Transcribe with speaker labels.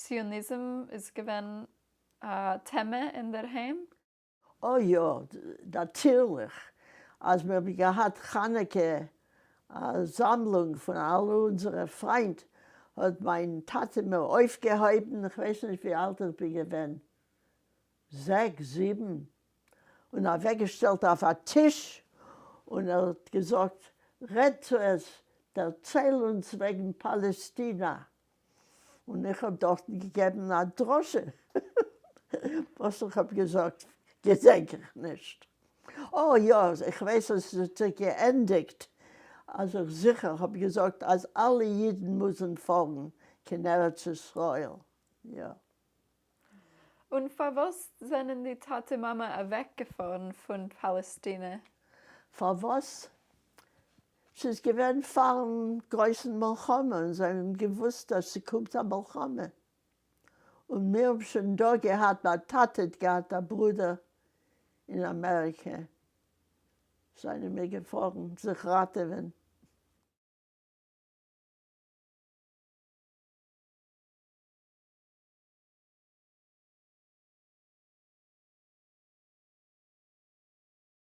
Speaker 1: ציוניזם איז געווען א טעמע אינדערהיים?
Speaker 2: אוי יא, נאטירליך. אז מיר האבן געהאט חנוכה א זאמלונג פון אלע אונזערע פריינט, האט מיין טאטע מיר אויפגעהויבן, כ'ווייס נישט ווי אלט איך בין געווען, זעקס, זיבן, און אוועקגעשטעלט אויף א טיש, און ער האט געזאגט, רעד צו עס, דערצייל אונז וועגן פאלעסטינא. און איך האב דארטן געגעבן א דרשה, וואס איך האב געזאגט געדענק איך נישט. אה יא, איך ווייס אז עס האט זיך געענדיגט אז איך זיכער האב געזאגט אז אלע אידן מוזן פארן קיין ארץ ישראל, יא.
Speaker 1: און פארוואס זענען די טאטע מאמע אוועקגעפארן פון פאלעסטינע?
Speaker 2: פארוואס? ס'איז געווען פארן גרויסן מלחמה און זיי האבן געוואוסט אז ס'קומט א מלחמה, און מיר האבן שוין דא געהאט, מיין טאטע האט געהאט א ברודער אין אמעריקע, זענען מיר געפארן זיך ראטעווען.